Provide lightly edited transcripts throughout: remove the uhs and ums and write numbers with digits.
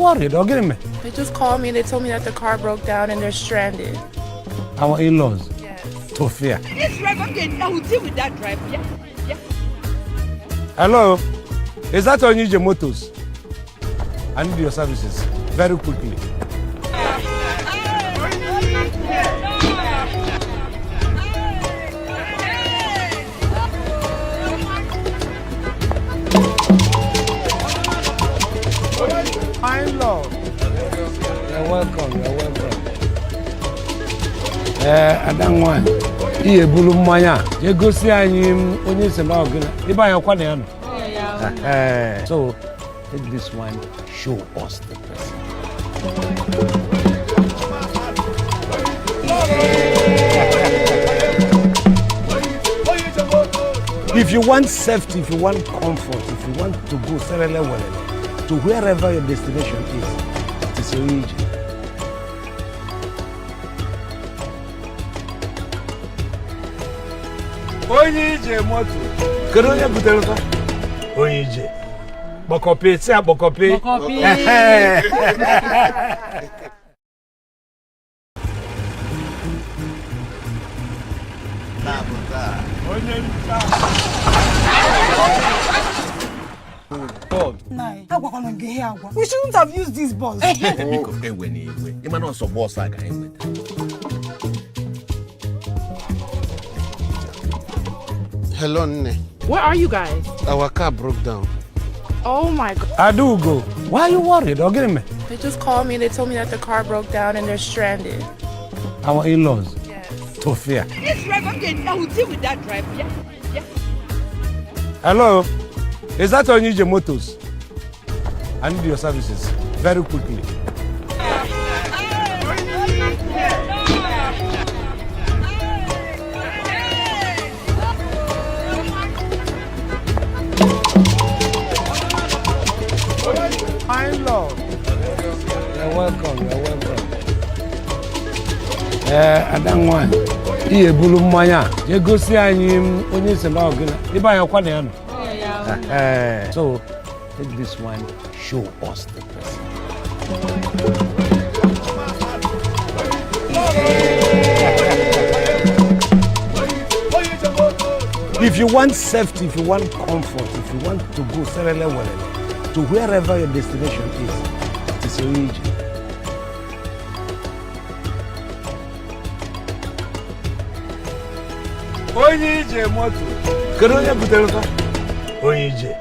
worried? Or get me? They just called me and they told me that the car broke down and they're stranded. Our in-laws. Yes. Tofia. This driver, okay, I will deal with that driver. Yeah, yeah. Hello? Is that Onije Motors? I need your services very quickly. My love. You're welcome. You're welcome. Ee, ada nwanyị, ihe ebulu mmanya a jee gosi anyị onye si na ọgụna ịba anyị ọkwa na ya nọ. So, take this one, show us the person. If you want safety, if you want comfort, if you want to go serele welele, to wherever your destination is, it is Onije. Onye ije moto. Kedu onye butere fa? Onye ije. Kpọkọpị, si akpọkọpị. Kpọkọpị. Ehe. Onye nta. Agwakwala gị ihe agwa. We shouldn't have used this bus. Biko ewe na iwe ịma na ọsọ bọọsụ a ka anyị nweta. Hello, Nne. Where are you guys? Our car broke down. Oh my god. Adaugo, why are you worried? Or get me? They just called me and they told me that the car broke down and they're stranded. Our in-laws. Yes. Tofia. This driver, okay, I will deal with that driver. Yeah, yeah. Hello? Is that Onije Motors? I need your services very quickly. My love. You're welcome. You're welcome. Ee, ada nwanyị, ihe ebulu mmanya a jee gosi anyị onye si na ọgụna ịba anyị ọkwa na ya nọ. Ehe. So, take this one, show us the person. If you want safety, if you want comfort, if you want to go serele welele, to wherever your destination is, it is Onije. Onye ije moto. Kedu onye butere fa? Onye ije.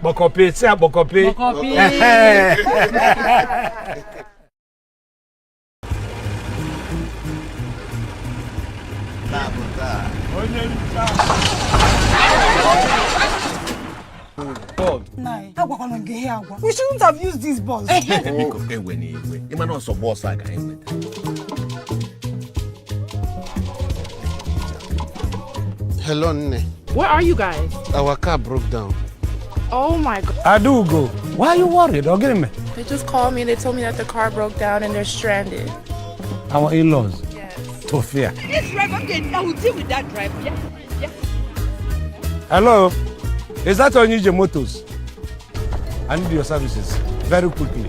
Kpọkọpị, si akpọkọpị. Kpọkọpị. Ehe. Onye nta. Agwakwala gị ihe agwa. We shouldn't have used this bus. Biko ewe na iwe ịma na ọsọ bọọsụ a ka anyị nweta. Hello, Nne. Where are you guys? Our car broke down. Oh my god. Adaugo, why are you worried? Or get me? They just called me and they told me that the car broke down and they're stranded. Our in-laws. Yes. Tofia. This driver, okay, I will deal with that driver. Yeah, yeah. Hello? Is that Onije Motors? I need your services very quickly.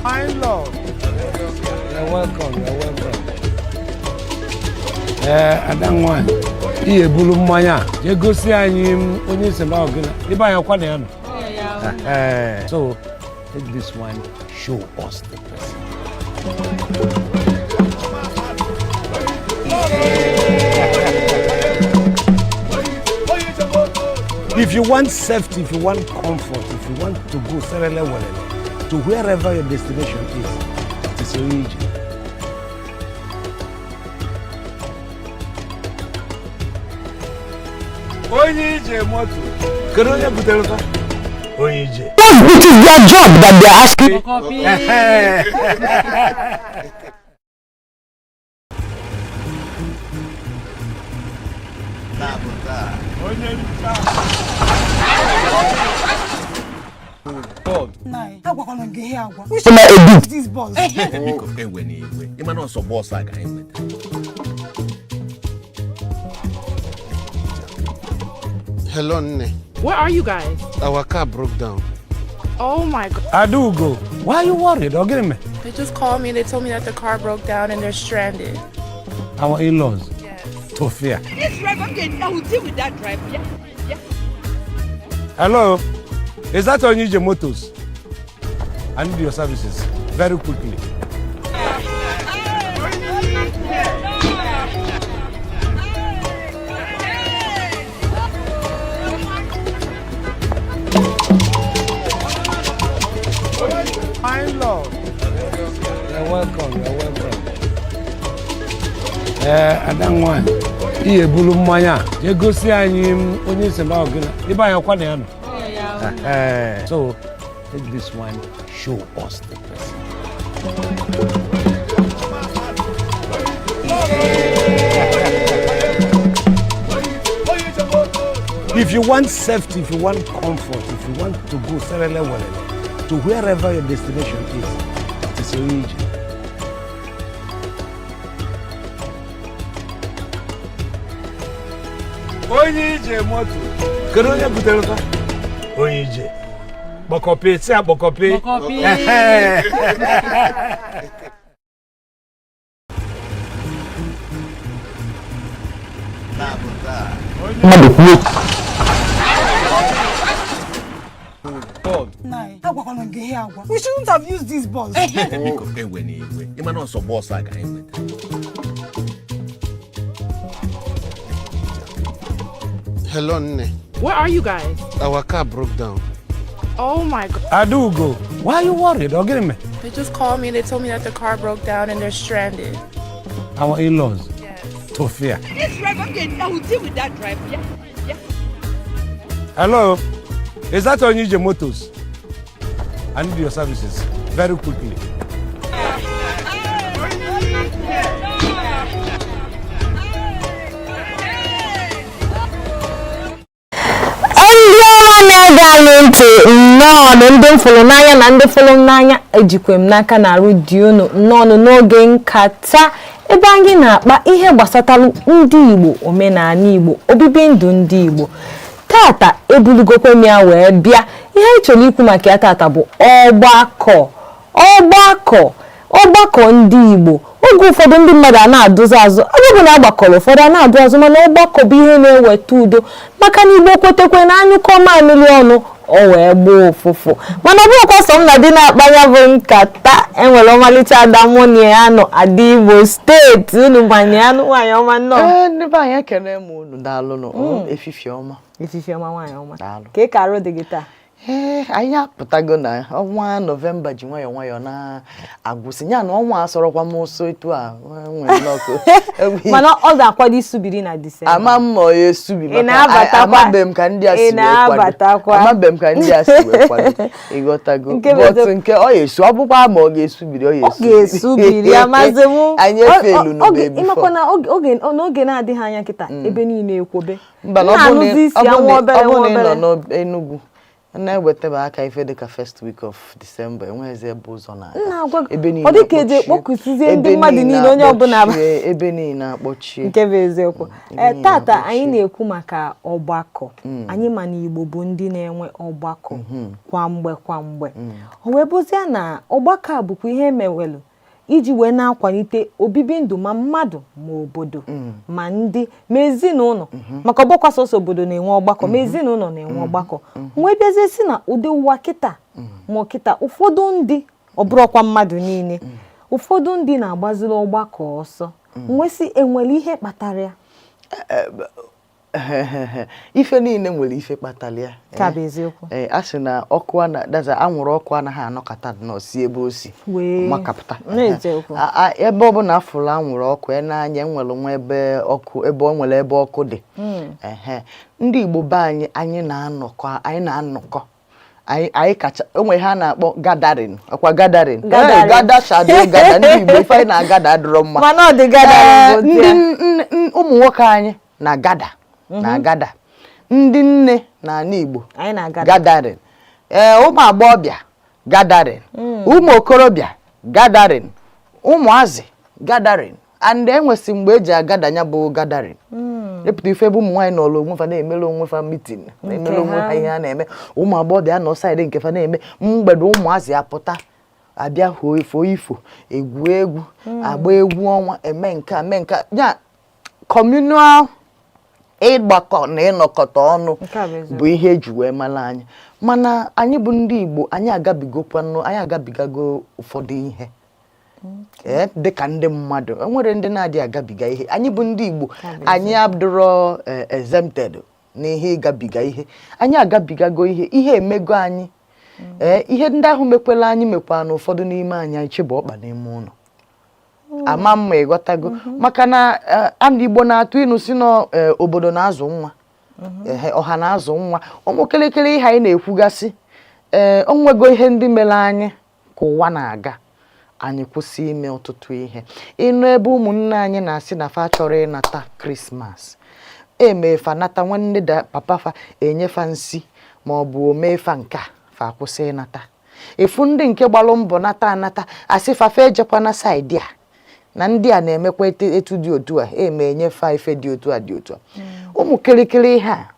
My love. You're welcome. You're welcome. Ee, ada nwanyị, ihe ebulu mmanya a jee gosi anyị onye si na ọgụna ịba anyị ọkwa na ya nọ. Ehe. So, take this one, show us the person. If you want safety, if you want comfort, if you want to go serele welele, to wherever your destination is, it is Onije. Onye ije moto. Kedu onye butere fa? Onye ije. It is their job that they are asking. Kpọkọpị. Ehe. Onye nta. Nai, agwakwana m gị ihe agwa. We shouldn't have used this bus. Biko ewe n'iwe, ịma na ọsọ bọọsụ a ka anyị nwetara. Hello, nne. Where are you guys? Our car broke down. Oh my god. Adaugo, why are you worried? Ọ gịnị mere? They just called me and they told me that the car broke down and they're stranded. Our in-laws. Yes. Tofia. This driver, I will deal with that driver. Yeah, yeah. Hello, is that Onije Motors? I need your services very quickly. My lord. You're welcome, you're welcome. Ee, ada nwanyị, ị ebulu mmanya a jee gosi anyị m onye si na ọgịna ịba anyị ọkwa na ya nọ. So take this one, show us the person. If you want safety, if you want comfort, if you want to go serele welele to wherever your destination is, it is Onije. Onye ije moto. Kedu onye butere ụtọ? Onye ije. Kpọkọpị, si akpọkọpị. Ehe. Mmadụ kwuo. Nai, agwakwana m gị ihe agwa. We shouldn't have used this bus. Biko ewe n'iwe, ịma na ọsọ bọọsụ a ka anyị nwetara. Hello, nne. Where are you guys? Our car broke down. Oh my god. Adaugo, why are you worried? Ọ gịnị mere? They just called me and they told me that the car broke down and they're stranded. Our in-laws. Yes. Tofia. This driver, I will deal with that driver. Yeah, yeah. Hello, is that Onije Motors? I need your services very quickly. Ndị ọma na-ege anyị ntị, nnọọ. Ndị m fụrụ n'anya na ndị fụrụ m n'anya, ejikwe m n'aka na arụ dị unu. Nnọọ n'oge nkata ebe anyị na-akpa ihe gbasatalụ ndị Igbo, omenala Igbo, obibi ndụ ndị Igbo. Tata ebulugokwe m ya wee bịa. Ihe anyị chọrọ ikwu maka ya tata bụ ọgbakọ, ọgbakọ, ọgbakọ ndị Igbo. Oge ụfọdụ ndị mmadụ a na-adụzi azụ ebe bụ na agbakọrọ, ụfọdụ a na-adụ azụ, mana ọgbakọ bụ ihe na-eweta udo, maka na Igbo kwetekwe na anyụkọ mamịrị ọnụ o wee gbaa ụfụfụ. Mana ọ bụrụkwa sọ m na dị na-akpa ya bụ nkata, enwere ọmalịcha ada mụ na ya nọ, ada Igbo steeti unu gbanye anụ. Nwaanyị ọma, nnọọ. Ee, ndị be anyị, ekene m unu. Daalụnụ. Efifie ọma. Efifie ọma, nwaanyị ọma. Daalụ. Ka ị ka arụ dị gị taa? Ee, anyị apụtago na ọnwa Nọvemba ji nwayọọ nwayọọ na-agwụsị ya, na ọnwa asọrọkwa m ụsọ etu a nwere nnọkọ. Mana ọ ga-akwado isubiri na Disemba. Ama m ma ọ ya esubi Ị maka na-abatakwa. amabe m ka ndị a si Ị wee kwado. na-abatakwa. Amabe m ka ndị a si wee kwado, ịghọtago? Nke bụ But eziokwu. nke ọ ya esu, ọ bụkwa ma ọ ga-esubiri, ọ ya Ọ ga-esubiri, amazi m. Anyị efelu n'ube Ịmakwa before. na n'oge na-adịghị anya kịta, ebe niile ekwobe. Mba, na ọ bụrụ na Na-anụzi isi ọ bụrụ anwụ na obere ọ bụrụ nwa na ị nọ obere. n'Enugu na-ewetaba aka ife dịka first week of December, enweghịzi ebe ụzọ na-aga. M na-agwa gị, Ebe niile ọ dị ka eji akpọchie. ekpokusizie ndị Ebe mmadụ niile, onye ọbụla akpọchie, ebe niile akpọchie. Nke bụ eziokwu. Ebe Ee, niile tata akpọchie. anyị na-ekwu maka ọgbakọ. Anyị ma na Igbo bụ ndị na-enwe ọgbakọ kwa mgbe kwa mgbe. O wee bụzie na ọgbakọ a bụkwa ihe emewelu iji wee na-akwalite obibi ndụ ma mmadụ ma obodo ma ndị ma ezinụlọ, maka ọgbakọ sọsọ obodo na-enwe ọgbakọ, ma ezinụlọ na-enwe ọgbakọ. Wee bịazie si na ụdị ụwa kịta ma kịta, ụfọdụ ndị, ọ bụrụkwa mmadụ niile, ụfọdụ ndị na-agbaziri ọgbakọ ọsọ. Nwesị enwere ihe kpatara ya? Ife niile nwere ife kpatara ya. Ka bụ eziokwu. Ee, a sị na ọkụ a na daza anwụrụ ọkụ anaghị anọkọta nọ si ebe o si Wee makapụta. Na-eziokwu. Ebe ọbụla afụrụ anwụrụ ọkụ e n'anya, enwere nwa ebe ọkụ, ebe o nwere ebe ọkụ dị. Ehe, ndị Igbo be anyị, anyị na-anọkọ, anyị na-anọkọ, anyị kacha onwe ihe a na-akpọ gathering, ọkwa gathering. Gathering. Ee, gather shadow gather. Ndị Igbo, ife anyị na-agada adịrọ mma. Mana ọ dị gathering Ee, bụ ndị otu ya. ụmụ nwoke anyị na-agada, na-agada, ndị nne na ala Igbo Anyị na-agada. Gathering. Ee, ụmụ agbọghọbịa gathering, ụmụ okorobịa gathering, ụmụazị gathering, and enwesị mgbe eji agada ya bụ gathering. Epụta ife ebe ụmụ nwaanyị nọrọ onwe fa na-emere onwe fa meeting, na-emere onwe ha ihe ha na-eme, ụmụ agbọghọbịa nọ side nke fa na-eme. Mgbede, ụmụazị apụta abịa hoo ifo ifo, egwu egwu, agba egwu ọnwa, eme nke a, mee nke a. Ya communal ịgbakọ na ịnọkọta ọnụ Nke a bụ eziokwu. bụ ihe eji wee mara anyị. Mana anyị bụ ndị Igbo, anyị agabigokwanụ, anyị agabigago ụfọdụ ihe. Ee, dịka ndị mmadụ, enwere ndị na-adịghị agabiga ihe. Anyị bụ ndị Igbo, anyị abụrọ exempted n'ihe ịgabiga ihe. Anyị agabigago ihe, ihe emego anyị. Ee, ihe ndị ahụ mekwela anyị, mekwa na ụfọdụ n'ime anyị, anyị chebe ọkpa n'ime ụlọ ama mma. Ịghọtago? Maka na ndị Igbo na-atụ ịnụ si na obodo na-azụ nwa. Ehe, ọha na-azụ nwa. Ụmụ kịrịkịrị ihe anyị na-ekwugasị, ee, o nwego ihe ndị mere anyị ka ụwa na-aga, anyị kwụsị ime ọtụtụ ihe. Ịnụ ebe ụmụnne anyị na-asị na fa chọrọ ịnata Krismas, emefa nata nwanne da papa fa enyefa nsi ma ọ bụ omefa nke a, fa akwụsị ịnata. Efu ndị nke gbalụ mbọ nata anata, asị fafa ejekwa na side a, na ndị a na-emekwa etu dị otu a, eme enyefa ife dị otu a dị otu a. Ụmụ kịrịkịrị ihe a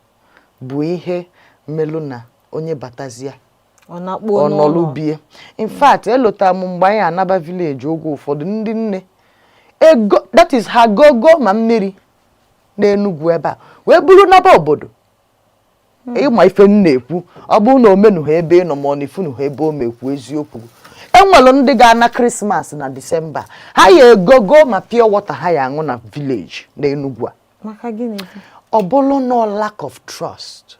bụ ihe mmelụ na onye batazia ọ na-akpọ ọ nọlụ bie. In fact, elota m mgbe anyị anaba village, oge ụfọdụ ndị nne ego, that is, ha gogo ma mmiri n'Enugwu ebe a wee buru naba obodo. Ịma ife m na-ekwu, ọ bụrụ na omenu ha ebe ị nọ, ma ọ na ifunu ha ebe o mekwu eziokwu, enwere ndị ga-ana Krismas na Disemba, ha ya egogo ma pure water ha ya aṅụ na village n'Enugwu a. Maka gịnị? Ọ bụrụ na lack of trust,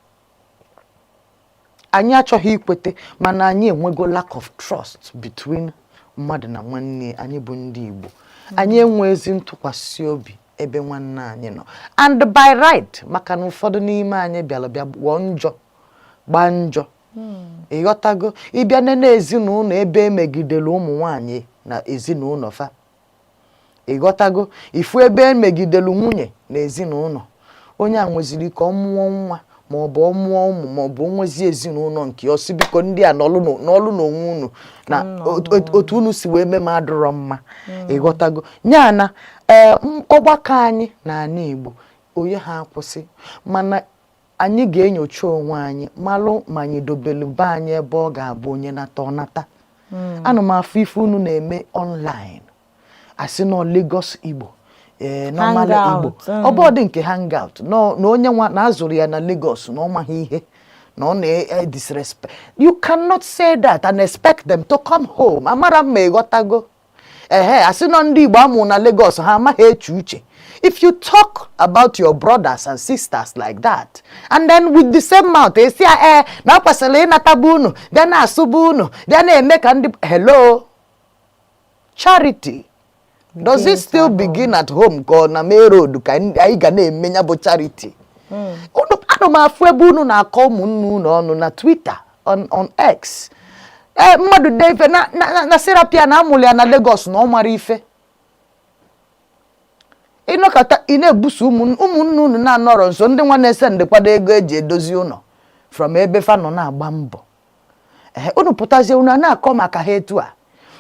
anyị achọghị ikwete, mana anyị enwego lack of trust between mmadụ na nwanne. Anyị bụ ndị Igbo, anyị enwe ezi ntụkwasị obi ebe nwanne anyị nọ, and by right, maka na ụfọdụ n'ime anyị bịara bịa gbọọ njọ, gbaa njọ. Ịghọtago? Ịbịa nene ezinụlọ ebe emegidere ụmụ nwanyị na ezinụlọ fa, ịghọtago? Ifu ebe emegidere nwunye na ezinụlọ, onye a nweziri ka ọ mụọ nwa, ma ọ bụ ọ mụọ ụmụ, ma ọ bụ onwezi ezinụlọ nke ọ sị, biko, ndị a n'ọlụ n'onwe unu na otu unu si wee mee m adịrọ mma. Ịghọtago? Ya na ee, ọgbakọ anyị n'ala Igbo, onye ha akwụsị, mana anyị ga-enyocha onwe anyị, malụ ma anyị dobelu be anyị ebe ọ ga-abụ onye nata ọ nata. Ana m afụ ife unu na-eme online, asị nọ Lagos Igbo, ee, normal Igbo. Hangout. Ọ bụ ọdị nke hangout nọ na onye nwa na azụrụ ya na Lagos na ọ maghị ihe na ọ na-disrespect. You cannot say that and expect them to come home. Amara m ma ịghọtago. Ehe, asị nọ ndị Igbo amụ na Lagos, ha amaghị eche uche. If you talk about your brothers and sisters like that, and then with the same mouth esi ya ee na ọ kwesịrị ịnataba unu, bịa na-asụba unu, bịa na-eme ka ndị, hello, charity, does it Begins still at home. begin at home, ka ọ na main road ka anyị ga na-eme ya bụ charity? Unu, ana m afụ ebe unu na-akọ ụmụnne unu ọnụ na Twitter, on X. Ee, mmadụ dee ife na serapia na amụrụ ya na Lagos na ọ mara ife. Ịnọkọta ị na-ebuso ụmụnne unu na-anọrọ nso, ndị nwa na-ese ndị kwado ego eji edozi ụlọ from ebe fa nọ na-agba mbọ. Ee, unu pụtazie, unu a na-akọ maka ha etu a.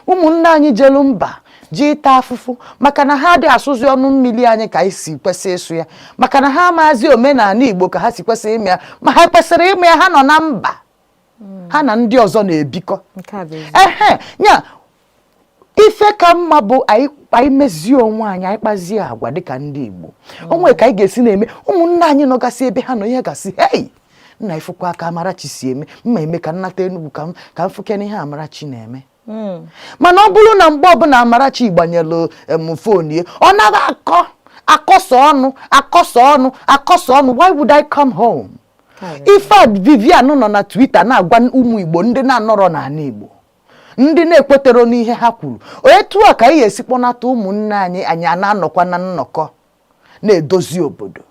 Ụmụnne anyị jelu mba ji ịta afụfụ maka na ha adịghị asụzi ọnụ mmiri anyị ka anyị si kwesị ịsụ ya, maka na ha amazi omenala Igbo ka ha si kwesị ime ya, ma ha kwesịrị ịmụ ya. Ha nọ na mba, ha na ndị ọzọ na-ebikọ. Nke a bụ eziokwu. Ehe, nya ife ka mma bụ anyị mezie onwe anyị, anyị kpazie agwa dịka ndị Igbo. Onwe ka anyị ga-esi na-eme ụmụnne anyị nọgasị ebe ha nọ ihe gasị, hei nna, ifụkwa aka Amarachi si eme mma, eme ka nnata Enugwu ka m fụkene ihe Amarachi na-eme. Mana ọ bụrụ na mgbe ọbụla Amarachi gbanyelụ em phone ya, ọ naghị akọ akọsọ ọnụ, akọsọ ọnụ, akọsọ ọnụ, why would I come home? Ife a Vivian nọ na Twitter na-agwa ụmụ Igbo ndị na-anọrọ n'ala Igbo, ndị na-ekwetero n'ihe ha kwuru, etu a ka anyị ga-esi kpọnata ụmụnne anyị, anyị a na-anọkwa na nnọkọ na-edozi obodo.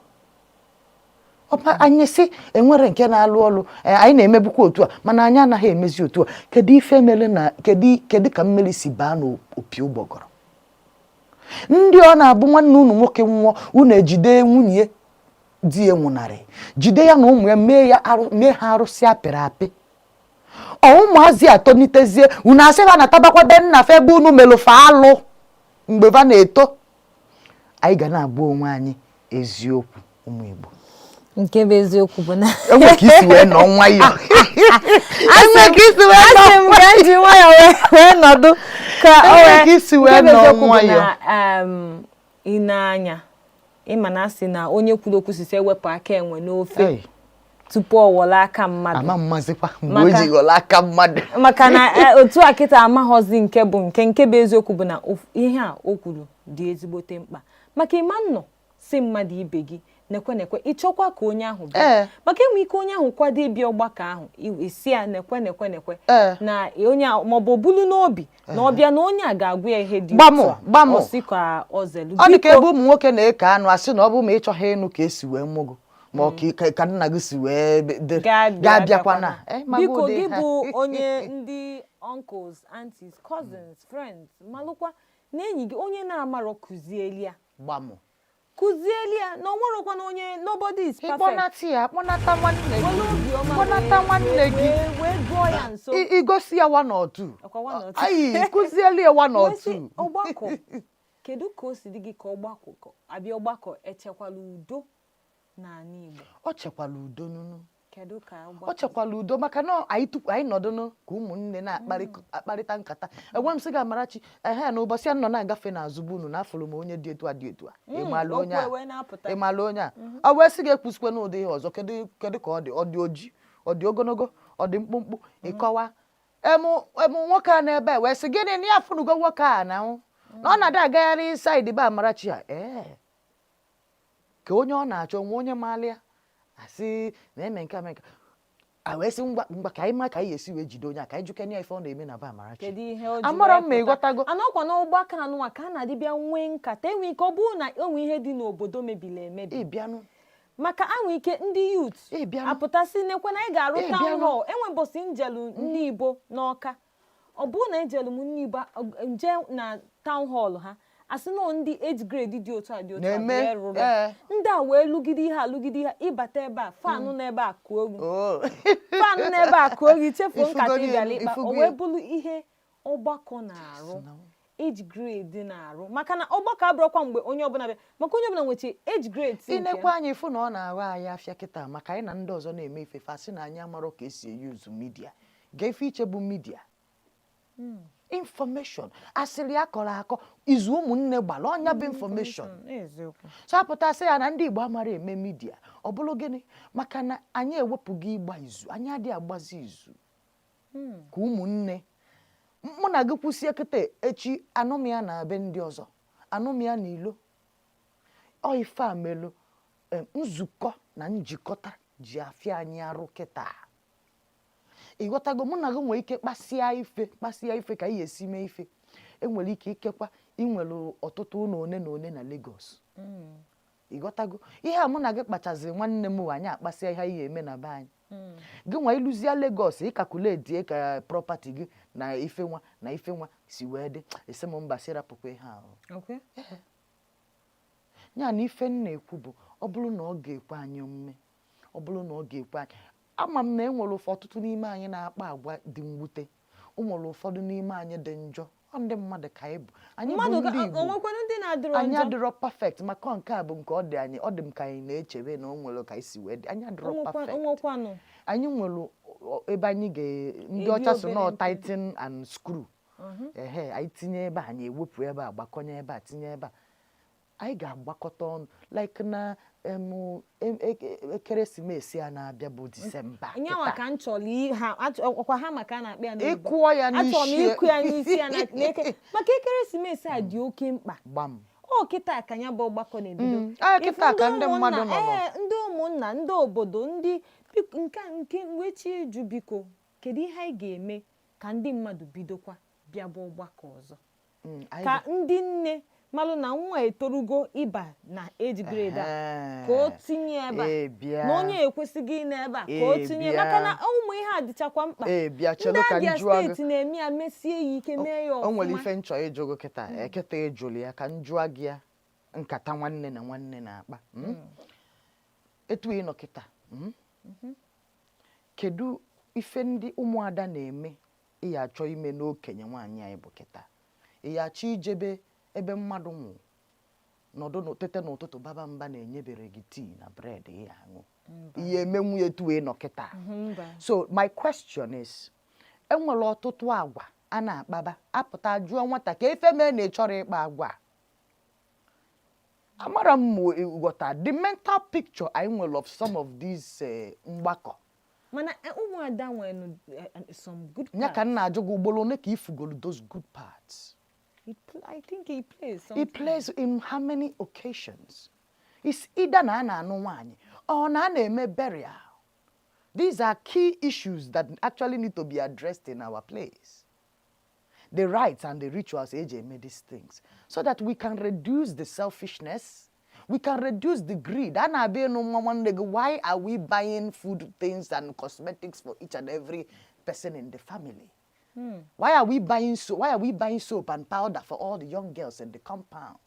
Ọba anyị sị enwere nke na-alụ ọlụ. Ee, anyị na-emebukwa otu a, mana anyị anaghị emezi otu a. Kedu ife mere na kedu ka mmiri si baa n'opi ụgbọgọrọ? Ndị ọ na-abụ nwanne unu nwoke nwụọ, unu ejide nwunye di ya nwụnarị, jide ya na ụmụ ya, mee ya arụ, mee ha arụsị apịrị apị. Ọ ụmụazị atonitezie, unu asị ha natabakwa be nna fa ebe unu melụ fa alụ mgbe fa na-eto. Anyị ga na-agwa onwe anyị eziokwu, ụmụ Igbo. Nke bụ eziokwu bụ na Enwe ka isi wee nọ nwayọọ, enwe ka isi wee nọ. Asị m ka m ji nwayọọ wee nọdụ ka o Enwe wee ka isi wee nke bụ nọ eziokwu bụ nwayọọ. na ị na-anya, ịma na asị na onye kwuru okwu sisi ewepụ aka enwe n'ofe Ei, tupu ọ wọrọ aka mmadụ. Ama mmazikwa mgbe o ji ghọrọ aka mmadụ. Maka na otu a kịta amaghọzi nke bụ nke bụ eziokwu bụ na ihe a o kwuru dị ezigbote mkpa, maka ịma nnọ si mmadụ ibe gị nekwe nekwe, ịchọkwa ka onye ahụ bịa, maka enwe ike onye ahụ kwado ịbịa ọgbakọ ahụ, isi ya nekwe nekwe nekwe na onye ahụ, maọbụ obulu n'obi na ọ bịa na onye a ga-agwa ya ihe dị Gbamụ, otu a, gbamụ. ọ sị ka ọ zelu. Ọ dị ka Biko, ebe ụmụ nwoke na-eke anụ, asị na ọ bụ ma ị chọghị ịnụ ka esi wee mụ gị, ma ọ ka nna gị si wee dị, ga-abịa. Ga-abịakwana. Ma Biko, ụdị gị ha. bụ onye ndị uncles, aunties, cousins, friends, malụkwa na enyi gị onye na-amarọ, kụzieli ya. Gbamụ. Kụzieli ya na o nwerokwa na onye, nobody is perfect. Ịkpọnata ya, kpọnata nwanne gị. Were obiọma Kpọnata nwanne gị. wee gụọ ya nso. Igosi ya one or two. Ọkwa one or two. Ayi, kụzieli ya one or Wee sị, two. Ọgbakọ, kedu ka o si dị gị ka ọgbakọ ka abịa ọgbakọ echekwala udo n'ala Igbo? Ọ chekwala udo nunu. Kedu ka Ọ ọgbakọ chekwala udo, maka na anyị tupu anyị nọdụnụ ka ụmụnne na-akparịta nkata, enwe m sị gị, Amarachi, ehe, na ụbọchị a nọ na-agafe n'azụ bụ unu na afụrụ m onye dị etu a dị etu a. Ịmalụ onye Okwu a? ewee na-apụta. Ịmalụ onye a? Ọ wee sị gị ekwusikwe n'ụdị ihe ọzọ. Kedu kedu ka ọ dị? Ọ dị oji, ọ dị ogologo, ọ dị mkpụmkpụ? Ịkọwa emu emu nwoke a n'ebe a, wee sị gịnị na ya fụnugo nwoke a na na ọ na-ada agagharị side be Amarachi a. Ee, ka onye ọ na-achọ nwe onye maala ya, asị na-eme nke a, mee nke a, wee sị ngwa ngwa, ka anyị ma ka anyị esi wee jide onye a, ka anyị jukene ya ife ọ na-eme na be Amarachi. Kedu ihe o ji Amara wee m ma pụta? ịghọtago. Anọkwa n'ọgbakọ anụnwa ka a na-adịbịa nwee nkata, enwe ike ọ bụrụ na enwe ihe dị n'obodo mebiri emebi, Ịbịanụ. maka anwe ike ndị youth Ịbịanụ. apụtasị nekwe na anyị ga-arụ town Ịbịanụ. hall. Enwe mbọsị njelu ndị Igbo n'Ọka, ọ bụrụ na ejelu m ndị Igbo nje na town hall, ha asị nọ ndị age grade dị otu a dị otu a Na-eme, wee rụrụ. Ndị a wee lụgide ihe a, lụgide ihe, ịbata ebe a, fanụ n'ebe a kụọ egwu, Oh. fanụ n'ebe a kụọ egwu, ichefuo Ifugo nkata ni- ịbịala ịkpa. O ifugo wee ya. bụrụ ihe ọgbakọ na-arụ, age grade na-arụ, maka na ọgbakọ abụrụkwa mgbe onye ọbụla bịa, maka onye ọbụla nwechi age grade nke ya. Inekwa anya, ịfụ na ọ na-aghọ anyị afịa kịta, maka anyị na ndị ọzọ na-eme ife, fasị na anyị amarọ ka esi eyuzu media. Ga ife iche bụ media information, asịrị akọrọ akọ, izu ụmụnne gbara ọnya bụ information. Eziokwu. So apụtasị ya na ndị Igbo amara eme media, ọ bụrụ gịnị? Maka na anyị ewepụghị ịgba izu, anyị adịghị agbazi izu ka ụmụnne. Mụ na gị kwụsie kịta, echi anụm ya na be ndị ọzọ, anụm ya na ilo. Ọ ife a melụ nzukọ na njikọta ji afịa anyị arụ kịta. Ịghọtago? Mụ na gị nwere ike kpasịa ife, kpasịa ife ka anyị esi mee ife. Enwere ike ikekwa inwere ọtụtụ ụlọ one na one na Lagos. Ịghọtago? Ihe a mụ na gị kpachaziri, nwanne m, anyị akpasịa ihe anyị eme na be anyị, gị nwa ịlụzie Lagos, ịkakuletie ka property gị na ife nwa na ife nwa si wee dị. Esi m mba, si rapụkwa ihe ahụ. Ya na ife m na-ekwu bụ, ọ bụrụ na ọ ga-ekwe anyị omume, ọ bụrụ na ọ ga-ekwe anyị, ama m na e nwere ọtụtụ n'ime anyị na-akpa agwa dị mwute, o nwere ụfọdụ n'ime anyị dị njọ. Ọ ndị mmadụ ka anyị bụ, anyị bụ Mmadụ ndị Igbo. Onwekwanụ ndị na-adịrọ Anyị njọ. adịrọ perfect, maka nke a bụ nke ọ dị anyị, ọ dị m ka anyị na-echebe na o nwere ka anyị si wee dị. Anyị adịrọ perfect. Onwekwanụ. Anyị nwere ebe anyị ga ndị Ebi ọcha so obere nọ mpe. tighten and screw. Ehe, anyị tinye ebe a, anyị ewepụ ebe a, gbakọnye ebe a, tinye ebe a, anyị ga-agbakọta ọnụ like na ekeresimesi a na-abịa bụ Disemba Nyanwa kịta. ka m chọrọ ha ọkwa ha maka a na-akpọ ya n'oyibo. Ịkụọ ya Achọrọ m n'isi. ịkụ ya n'isi ya n'eke, maka ekeresimesi a dị oke mkpa. Gbam. Ọ kịta ka ya bụ ọgbakọ na-ebido. Kịta Ifu ka ndị mmadụ nọ nọ. Ee, ndị ụmụnna, ndị obodo, ndị nke a nke wechi eju, biko, kedu ihe anyị ga-eme ka ndị mmadụ bidokwa bịaba ọgbakọ ọzọ? Anyị Ka ndị nne malụ na nwa etorugo ịba na age grade a, ka o tinye ebe a, Ee, bịa. na onye ekwesịghị ịnọ ebe a, ka o tinye, Ee, bịa. maka na ụmụ ihe a dịchakwa mkpa. Ee, bịa, Ndị chelu ka m Abia jụọ gị. Steeti na-eme ya, mesie ya ike, mee ya O nwere ọfụma. ife nchọ ịjụgụ kịta. Kịta ịjụrụ ya, ka m jụọ gị ya. Nkata nwanne na nwanne na-akpa, Etu ị nọ kịta, Kedu Ife ndị ụmụada na-eme ị ya achọ ime n'okenye nwaanyị anyị bụ kịta, ị ya achọ ijebe ebe mmadụ nwụ nọdụ n'tete n'ụtụtụ baba mba na-enyebere gị tii na bread ị ya aṅụ, ihe emenwu ya etu ị nọ kịta? Mba. So my question is, enwere ọtụtụ agwa a na-akpaba apụta jụọ nwata ka efe mee na ị chọrọ ịkpa agwa a. Amara m ma ị ghọta the mental picture anyị nwere of some of these mgbakọ. Mana ụmụada nwere some good Ya ka m parts. na-ajụ gị, ugboro ole ka ifugolu those good parts? I think he plays It sometimes. plays in how many occasions? It's either na a na-anụ nwaanyị or na a na-eme burial. These are key issues that actually need to be addressed in our place. The rites and the rituals eji eme these things so that we can reduce the selfishness, we can reduce the greed. A na-abịa ịnụ nwa nwanne gị, why are we buying food things and cosmetics for each and every person in the family? Why are we buying soap and powder for all the young girls in the compound?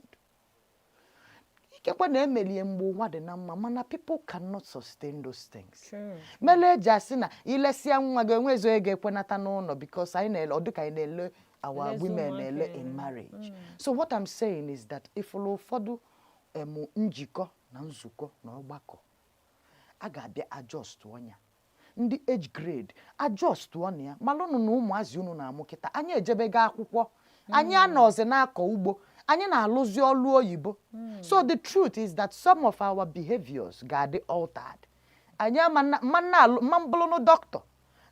Ikekwe na emelie mgbe ụwa dị na mma, mana people cannot sustain those things. True. Mele eji asị na ilesịa nwa gị, enwezo ego ekwenata n'ụlọ, because anyị na-ele, ọ dịka anyị na-ele our Elezi women ụmụaka na-ele ele. in marriage. So what I'm saying is that ifụlụ ụfọdụ njikọ na nzukọ na ọgbakọ a ga-abịa adjust ọnya ndị age grade, adjust ọnya ya malụnụ na ụmụazị unu na-amụ kịta. Anyị ejebego akwụkwọ, anyị anọzi na-akọ ugbo, anyị na-alụzi ọlụ oyibo. So the truth is that some of our behaviors ga-adị altered. Anyị ama mma nna alụ mma mbụlụnụ dọkịta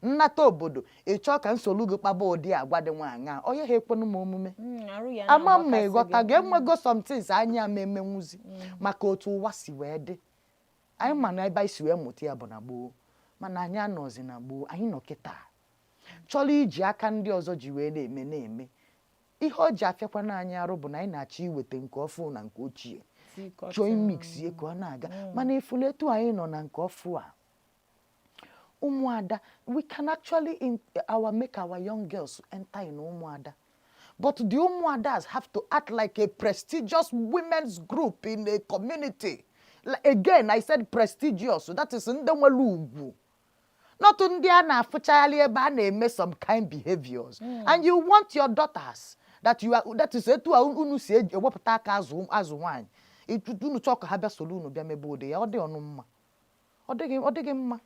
nnata obodo ịchọ ka nsogbu gị kpaba ụdị agwa dị nwaanyị a, onye ha ekwenu m omume. Arụ ya Ama m ma na-agbakasị ịghọta gị. Ga-enwego some things anyị ama emenwuzi maka otu ụwa si wee dị. Anyị ma na ebe anyị si wee mụta ya bụ na gboo, mana anyị anọzi na gboo. Anyị nọ kịta chọrọ iji aka ndị ọzọ ji wee na-eme ihe o ji afịakwana anyị arụ bụ na anyị na-achọ iweta nke ọfụ na nke ochie Tikọta. chọọ imix ye ka ọ na-aga. Mana efulu etu anyị nọ na nke ọfụ a, ụmụada, we can actually in our make our young girls enter in ụmụada, but the ụmụadas have to act like a prestigious women's group in a community. Like, again, I said prestigious, that is ndị nwere ugwu, not ndị a na-afụchagharị ebe a na-eme some kind behaviors. And you want your daughters that you are, that is etu a unu si ewepụta aka azụ nwaanyị. Unu chọọ ka ha bịa soro unu bịa mebe ụdị ya, ọ dị ọnụ mma, ọ dịghị mma.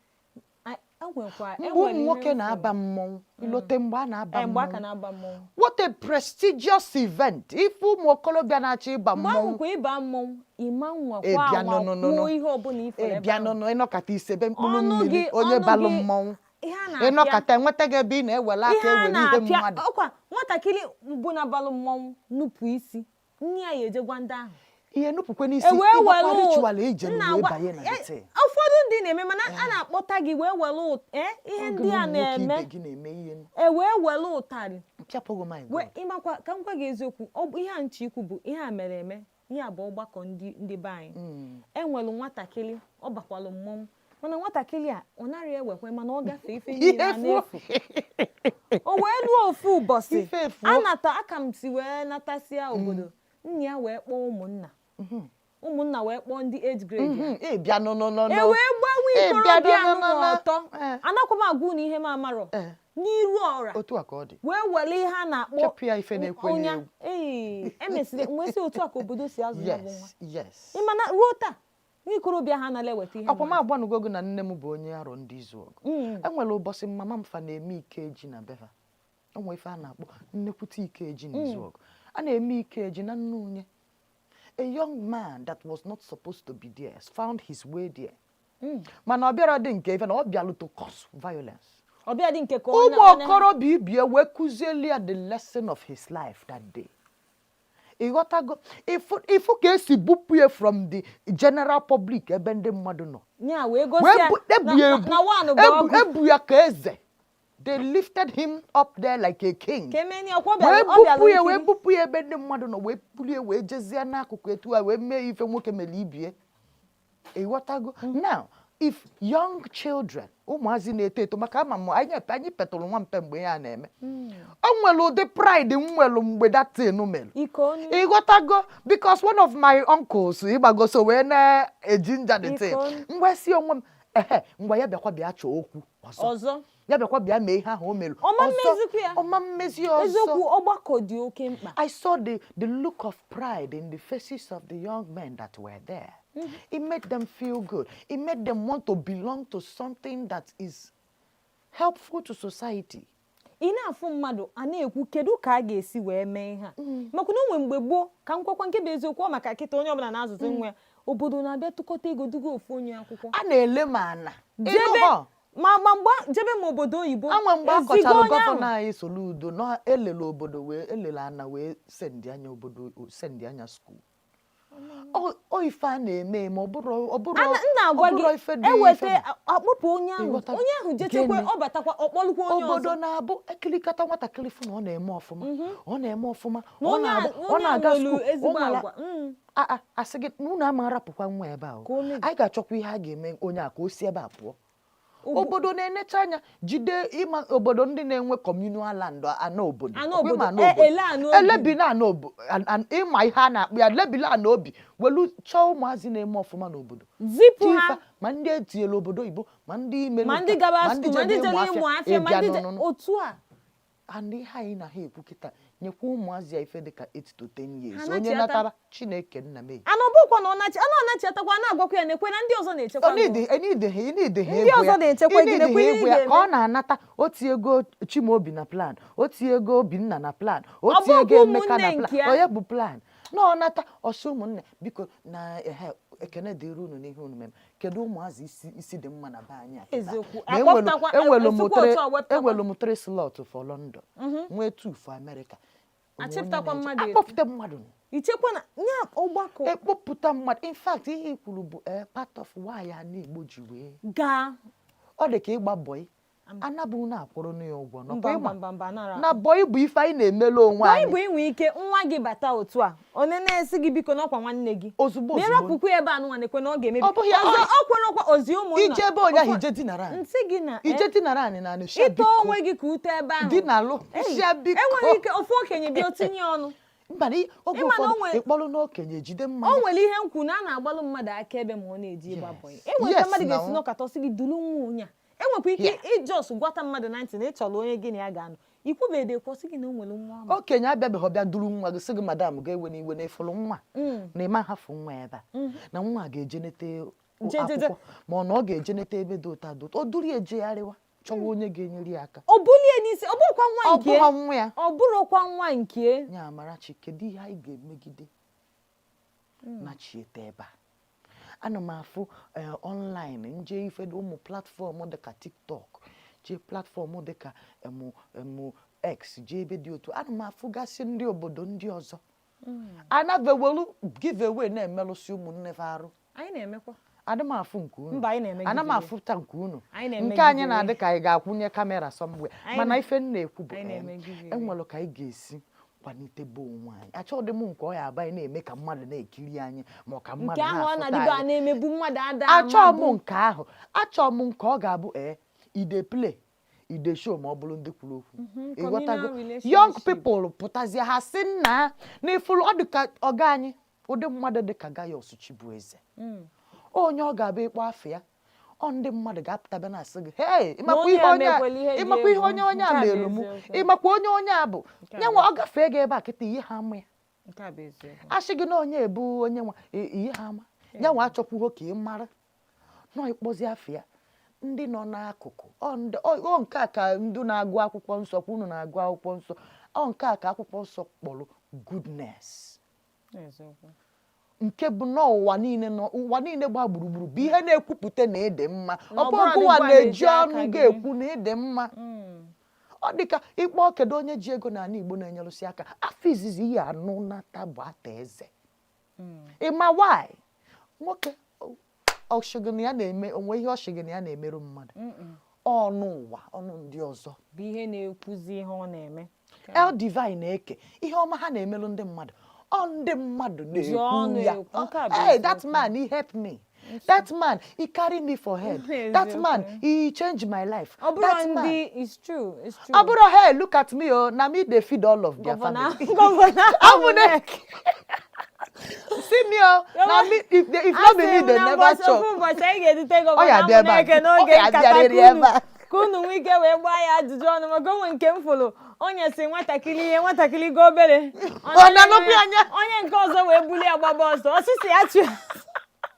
Enwekwa Mgbe enwere ụmụ ihe nwoke m na-aba fụrụ. mmọnwụ, ilote mgbe a na-aba Mgbe aka mmọnwụ? na-aba mmọnwụ. What a prestigious event! Ife ụmụ okorobịa na-achọ ịba Mgbe ahụ mmọnwụ kwa, ịba mmọnwụ, ịma nwakwa Ịbịa anwa no, no, no, no. kwuo ihe ọbụla ifere ebe Ịbịa ahụ. nụnụ ịnọkata isebe mkpụrụ Ọnụ mmiri onye ọnụ balụ gị, mmọnwụ ihe a na-apịa ịnọkata enweta gị ebe ị na-ewere aka ihe a ewere ihe na-apịa mmadụ. Ọkwa nwatakịrị mbụ na-abalụ mmọnwụ nupụ isi, nne ya ya ejegwa ndị ahụ. Ihe nupụkwe n'isi E wee ịgbakwa were ritual ejere nna wee banye na the thing. Ụfọdụ ndị na-eme, mana a na-akpọta gị wee were ihe Oge ndị a ụmụ nwoke ibe na-eme gị na-eme ihe. E wee were ụtarị Mpịapụghị, my wee God. ịmakwa ka m gwa gị eziokwu, ọ bụ ihe a nche ikwu bụ ihe a mere eme. Ihe a bụ ọgbakọ ndị be anyị. Enwere nwatakịrị ọ bakwalụ mmọnwụ, mana nwatakịrị a ọ narị ewekwe, mana ọ gafee ife niile a Ihe na-efu. O wee luo ofu ụbọchị, Ife efuo. anata aka m si wee natasịa obodo, nna ya wee kpọọ ụmụnna, ụmụnna wee kpọọ ndị age grade ya. Ị bịa no no no E no. wee gbawa Ị bịa ikorobịa no, no, no, no. ọtọ. Anakwa m agwa unu ihe m amarọ n'iru ọra. Otu a ka ọ dị. Wee were ihe a na-akpọ Chepụ ya ife na-ekwe ọnya. n'egwu. Ee, emesịrị nwesị otu a ka obodo si azụ ya bụ nwa. Yes. Ịmana ruo taa nwa ikorobịa ha anaghị eweta ihe Akwa m mmadụ. Agbanugo gị na nne m bụ onye arọ ndị izu ọgụ. Enwere ụbọchị mama m fa na-eme ikeji na befa. Enwe ife a na-akpọ nnekwute ikeji na izu ọgụ. A na-eme ikeji na nne unye. A young man that was not supposed to be there found his way there. Mana ọ bịara dị nke ife na ọ bịalụ to cause violence. Ọbịa dị nke ka ọ Ụmụ okorobịa ibie wee kụzieli ya the lesson of his life that day. Ịghọtago ifu ka esi bupụ ya from the general public ebe ndị mmadụ nọ. Nya wee gosi Wee ya ebu ya na ebu na one bụ ọgụ. Ebu ya ka eze. They lifted him up there like a king. Ka emeni ọkwa ọ Wee bịara ọ bịara bupụ ya, wee nkiri. bupụ ya ebe ndị mmadụ nọ, wee bulie wee jezie n'akụkụ etu a wee mee ife nwoke mere ibie. Ịghọtago? Now, if young children, ụmụazị na-eto eto, maka ama m anyị petụrụ nwa mpe mgbe ya na-eme, o nwere ụdị pride m nwere mgbe that thing mere. Ike onye Ịghọtago? Because one of my uncles ịgbago so wee na-eji nja the thing. Iko. Mgbe si onwe m ehe, mgbe ya bịakwa bịa chọọ okwu ọzọ. Ọzọ. Ya bịakwa bịa mee ihe ahụ o mere Ọma ọzọ. mmezikwa ya. Ọma mmezi ya ọzọ. Eziokwu, ọgbakọ dị oke mkpa. I saw the look of pride in the faces of the young men that were there. It made them feel good. It made them want to belong to something that is helpful to society. Ị na-afụ mmadụ a na-ekwu kedu ka a ga-esi wee mee ihe a, maka na o nwere mgbe gboo, ka m gwakwa nke bụ eziokwu, ọ maka kịta onye ọbụla na-azụzi nwa ya, obodo na-abịa tụkọta ego duga ofu onye akwụkwọ. A na-ele ma ana. Jebe Ịnụ ma mgbe jebe ma obodo oyibo, anwe mgbe a eziga kọchalụ onye ahụ. Governor anyị Soludo nọ elele obodo wee elele ana wee send anya obodo, send anya school. Ọ ife a na-eme eme, ọ bụrụ Ana m na-agwa ọ bụrụ gị, ife dị eweta ife akpọpụ onye ahụ, Ịghọta- onye ahụ jechekwa, Gịnị? ọ batakwa, ọkpọlụkwa onye Obodo ọzọ. na-abụ ekilikata nwatakịrị fụ na ọ na-eme ọfụma, ọ na-eme ọfụma, Na ọ onye na-abụ ọ onye a na-aga nwelu school, o ezigbo nwere agwa. Asị gị na unu ama arapụkwa nwa ebe a o. Ka o mee. Anyị ga-achọkwa ihe a ga-eme onye a ka o si ebe a pụọ. Obodo na-enecha anya jide ịma obodo ndị na-enwe communal land, ana obodo. Ana Ọkwa ịma obodo, ana obodo. ele ana obi. Elebina ana ịma ihe a na-akpụ ya lebila ana obi, welu chọọ ụmụazị na-eme ọfụma n'obodo, zipụ Ti ha. ife, ma ndị etinyere obodo oyibo, ma ndị imelu Ma ndị nka, gaba ma ndị school, ma ndị jebe jere ịmụ afịa, ma ịbịa ndị n'ọnụnụ. otu a. And ihe anyị na ha ekwu kịta, nyekwa ụmụazị ya ife dịka 8 to 10 years, Ha onye nachiata. natara Chineke nna m eyi. Ana ọ bụkwa na ọ nachi ana ọ nachiatakwa, na-agwakwa ya na-ekwe na ndị ọzọ na-echekwa gị. Ndị Ndị ọzọ na-echekwa gị, na-ekwe ihe ị ya ka ọ ga-eme. na-anata otu ego Chimaobi na plan, otu ego Obinna na plan, Ọ otu bụkwa ego Emeka na ụmụnne plan. nke ya. Onye bụ plan na ọ nata ọsọ, ụmụnne, biko, na ehe ekene dịrị unu n'ihe unu mere. Kedu ụmụazị isi dị mma na be anyị a kịta? Eziokwu. Na Akpọpụtakwa, enwelu m esikwa otu a wepụtakwa. Enwelu m three slot for London, nwee two for America. Onwe onye Achịpụtakwa na-eche. mmadụ etu. Akpọpụta mmadụ. Ichekwa na nya ọgbakọ. Ekpopụta mmadụ. In fact, ihe i kwuru bụ part of why ana Igbo ji wee gaa. Ọ dị ka ịgba bọyị, anabụ na-akwụrụ ya ụgwọ nọkwa Mba. ịma Mba, mba, mba, nara. na bọyị bụ ife anyị na-emelu onwe Bọyị anyị. bụ inwe ike nwa gị bata otu a, onye na-esi gị biko n'ọkwa nwanne gị Ozugbo, ma ozugbo. ịrapụkwa ebe a nụnwa na-ekwe na ọ ga-emebi. Ọ bụghị ya, Ọzọ ọ kwerekwa ozi ụmụnna. Ije ebe onye ahụ, ije dinara anyị. Nsị gị na Ije dinara anyị na anị shia ịtọ biko. Onwe gị ka ute ebe ahụ. Dinalụ Ei, shia biko. Enwere ike ofu okenye bịa o tinye ọnụ. Mba, na oge Ịma na o ụfọdụ ịkpọrọ n'okenye jide o mmanya. Nwere ihe nkwu na a na-agbalụ mmadụ akaebe ma ọ na-eji ịgba bọyị. Enwere ike mmadụ ga-esi n'ọkata ọsị gị duru nwa onye a. Enwekwa ike ijos gwata mmadụ na ntị na ị chọrọ onye gị na ya ga-anọ, ikwubede kwụsị gị na o nwere nwa ama. Okenye abịabeghị ọbịa duru nwa gị, sị gị, "Madam, ga-ewe n'iwe na ịfụrụ nwa na ịma hafụ nwa ebe a, na nwa a ga-ejenete Je. akwụkwọ, ma ọ na ọ ga-ejenete ebe dị ụta dị ụtọ." O duru ya ejegharịwa chọwa onye ga-enyere ya aka. O bulie n'isi, ọ bụrụkwa nwa Ọ nke bụghọ nwa ya. Ọ bụrụkwa nwa nke. Nya Amarachi, kedu ihe anyị ga-emegide nachiete ebe a? Ana m afụ online nje ife dị ụmụ platform dịka TikTok, jee platform dịka emu emu X, jee ebe dị otu, ana m afụgasị ndị obodo ndị ọzọ anabewelu giveaway na-emelụsị ụmụnne fa arụ. Anyị na-emekwa. Adị m afụ nke unu. Mba, anyị na-eme Ana m giveaway. afụta nke unu. Anyị na-eme Nke anyị giveaway. na-adị ka anyị ga-akwụnye camera somewhere. Anyị Mana ife m na-ekwu bụ anyị na-eme giveaway. Enwere ka anyị ga-esi kwalitebe onwe anyị. Achọghị m nke ọ ya aba anyị na-eme ka mmadụ na-ekiri anyị, ma ọ ka mmadụ Nke ahụ ọ na-afụta na-adịbe a anyị. na-emebu mmadụ ada Achọọ m amabụ. nke ahụ, achọọ m nke ọ ga-abụ e dey play, e dey show, ma ọ bụrụ ndị kwuru okwu. Ịghọtago? Communal relationship. Young people pụtazie, ha sị nna n'ifuru ọ dị ka ọga anyị, ụdị mmadụ dị ka Gaius Chibueze, onye ọ ga-abụ ịkpọ afọ ya, ọ ndị mmadụ ga-apụta bịa na-asị gị, "Hey, ịmakwa onye ihe a onye a mekwela ihe dị ịmakwa ihe egwu." onye onye a Nke a bụ mere mụ." eziokwu. Ịmakwa onye onye a bụ Nke a ya bụ nwa, ọ gafee gị ebe a kịta, ihe ha ama ya. Nke a bụ eziokwu. Asị gị na onye ebu onye nwa ihe ha ama ya nwa, achọkwuo ka ị mara nọ ịkpọzi afọ ya, ndị nọ n'akụkụ ọ ọ nke a ka ndị na-agụ akwụkwọ nsọ kwa unu na-agụ akwụkwọ nsọ, ọ nke a ka akwụkwọ nsọ kpọrọ goodness. Eziokwu. Nke bụ na ụwa niile nọ, ụwa niile gba gburugburu bụ ihe na-ekwupụta na ịdị mma. Na Ọ ọ bụ bụrụ gụwa adịgwa na-eji na-eji aka ọnụ gị. ga-ekwu na ịdị mma. Ọ dịka ịkpọ kedu onye ji ego n'ala Igbo na-enyerụsị aka, afọ izizi ihe anụ nata bụ ata eze. Ịma why nwoke ọshịgị na ya na-eme onwe ihe ọshịgị na ya na-emerụ mmadụ ọnụ ụwa, ọnụ ndị ọzọ bụ ihe na-ekwuzi ihe ọ na-eme. El Divine na-eke ihe ọma ha na-emerụ ndị mmadụ, ọ ndị mmadụ Ji ọnụ na-ekwu ya. ekwu. Nke a bụ "Hey, that eziokwu. man, he help me. That man, he carry me for head. That man, he change my life. Ọ bụrụ That man." ndị, it's true, it's true. Ọ bụrụ, "Hey, look at me oh, na me dey feed all of their Governor family." Governor Ọ bụ na see me oh, na me, if not be me, they never chop. Ofu ụbọchị anyị ga-edute Ọ Governor ya abịa ebe a. Amuneke Ọ n'oge ya nkata abịarịrị ka unu ebe a. Ka unu nwee ike wee gbaa ya ajụjụ ọnụ, maka onwe nke m fụrụ, onye si nwatakịrị ihe nwatakịrị go obere. Ọ na-anọkwu ya anya. Onye nke ọzọ wee bulie ya gbaba ọsọ osisi ya chụ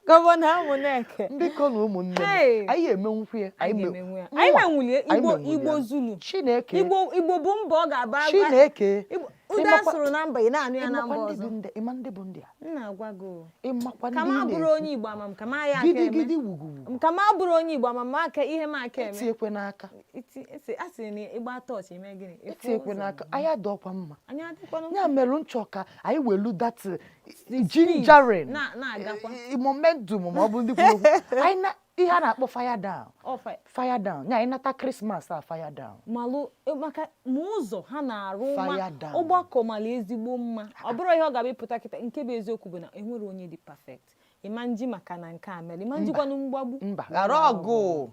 Gọvanọ Amuneke. Biko na ụmụnne m, Hey. anyị emenwukwu ya. Anyị ga-emenwu ya. Anyị Mụnwa, menwulie. anyị Igbo menwulie Igbo ya. Zulu. Chineke. Igbo bụ mba ọ ga-aba. Chineke. Ụda asụrụ na mba, ị na-anụ ya na Ịmakwa mba ndị ọzọ. bụ ndị, ịma ndị bụ ndị a. M na-agwa gị o. Ịmakwa Ka ndị m ị abụrụ na-ekwu. onye Igbo ama m ka m agha aka eme. Gidigidi wuguwugu. Ka m abụrụ onye Igbo ama m aka ihe m aka eme. Etiekwe n'aka. A sị na ịgba tọọchị eme gịnị? Ịfụ Etiekwe ụzọ. n'aka. Anyị adọkwa mma. Anyị adịkwanụ. Ya mere nchọ ka anyị welu that gingering Na-agakwa. Momentum, ma ọ bụ ndị kwuru okwu. Anyị na ihe a na-akpọ fire down. Ọ Fire down. Ya anyị nata Christmas a, fire down. Malụ maka ma ụzọ ha na-arụ ma Fire down. ọgbakọ mara ezigbo mma. Ọ bụrụ ihe ọ ga-abịa ịpụta kịta, nke bụ eziokwu bụ na enwere onye dị perfect. Ịma nji maka na nke a mere ịma njikwanụ mgbagbu. Mba, ghara ọgụ.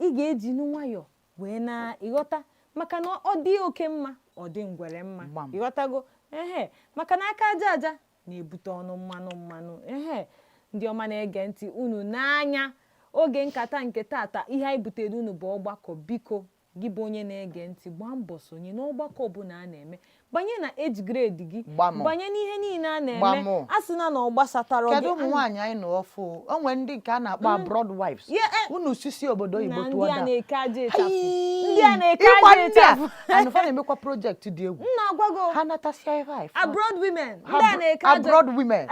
Ị ga-eji nwayọọ wee na ịghọta, maka na ọ dị oke mma, ọ dị ngwere mma. Gbam. Ịghọtago? Ehe, maka na aka aja aja na-ebute ọnụ mmanụ mmanụ. Ehe, ndị ọma na-ege ntị, unu n'anya oge nkata nke tata, ihe anyị butere unu bụ ọgbakọ. Biko, gị bụ onye na-ege ntị, gbaa mbọ sonye n'ọgbakọ ọbụla a na-eme, banye na age grade gị. Gbamụ. Banye n'ihe niile a na-eme. Gbamụ. A sị na ọ gbasatara gị. Kedu ụmụ nwaanyị anyị nọ ọfụ? O nwere ndị nke a na-akpọ abroad wives. Yeah, Unu sisi obodo oyibo na tụọ ndị a da. na-eke aja ịchafụ. Ayii! Ndị a na-eke Ịgba aja ndị a. ịchafụ. And fa na-emekwa project dị egwu. M na-agwa gị. Ha natasịa ife a, ife a. Abroad women, ndị a na-eke aja. Abroad women.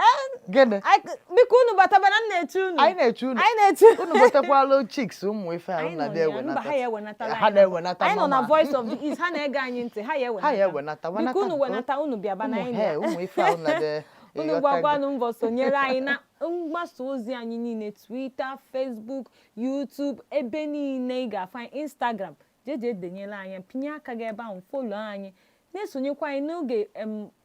Gịnị? Biko, unu batabara, m na-eche unu. Anyị na-eche unu. Anyị na-eche. Unu gotekwala chicks ụmụ ife ahụ Anyị na nọ bịa ya. ewenata. Mba, ha ya ewenatala. Ha na-ewenata. Anyị nọ na Mama. Voice of the East, ha na-ege anyị ntị, ha ya ewenata. Ha ya ewenata, Biko, wenata. unu wenata, unu bịaba na Ụmụ anyị he, na ụmụ ife ahụ na bịa. Unu Ịghọtago. gbakwanụ mbọ sonyere anyị na mgbasa ozi anyị niile: Twitter, Facebook, YouTube, ebe niile ị ga-afụ anyị, Instagram. Jeje denyere anyị, pinye aka gị ebe ahụ, follow anyị, na-esonyekwa anyị n'oge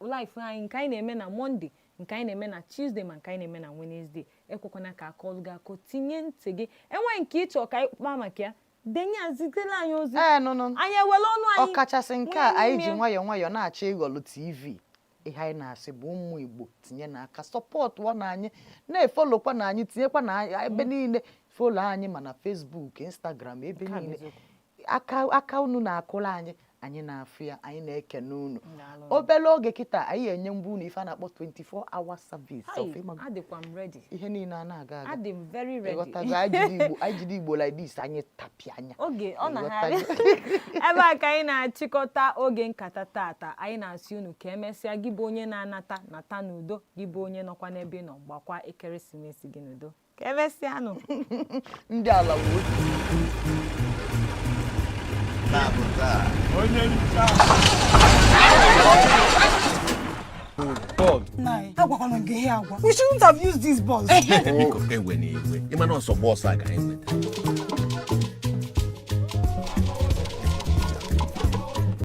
live anyị, nke anyị na-eme na Monday, nke anyị na-eme na Tuesday, ma nke anyị na-eme na Wednesday. Ekwekwana ka akọlụ gị akọ. Tinye ntị gị. Enwe nke ịchọ ka anyị kpaa maka ya, denye ya, zitere anyị ozi. Ee, nụ nụ. Anyị ewere ọnụ anyị Ọkachasị nke a nwee anyị ji n'ime. nwayọọ nwayọọ na-achọ ịghọlụ TV. Ihe anyị na-asị bụ, ụmụ Igbo, tinye n'aka, supportụọ na anyị, na-efollowkwa na anyị, tinyekwa na anyị ebe niile. Follow anyị ma na Facebook, Instagram, ebe Nke a bụ niile. eziokwu. Aka aka unu na-akụrụ anyị, anyị na-afụ ya, anyị na-ekene unu. Daalụ. Obere oge kịta, anyị enye ngwa unu ife a na-akpọ 24 hour service Hai, of ịma- adịkwa m ready. Ihe niile a na-aga aga. Adị m very ready. Ịghọtago? Anyị jide Igbo, anyị jide Igbo like this, anyị tapịa anya. Oge ọ na-agharị. Ịghọtago? Ebe a ka anyị na-achịkọta oge nkata tata. Anyị na-asị unu ka emesịa. Gị bụ onye na-anata, nata n'udo. Gị bụ onye nọkwa n'ebe ị nọ, gbakwa ekeresimesi gị n'udo. Ka emesịa nụ. Ndị ala wee otu. Taa bụ taa. Onye ncha. Nai, agwakwana gị ihe agwa. We shouldn't have used this bus. Biko, ewe na iwe, ịma na ọsọ bọọsụ a ka anyị nwetara.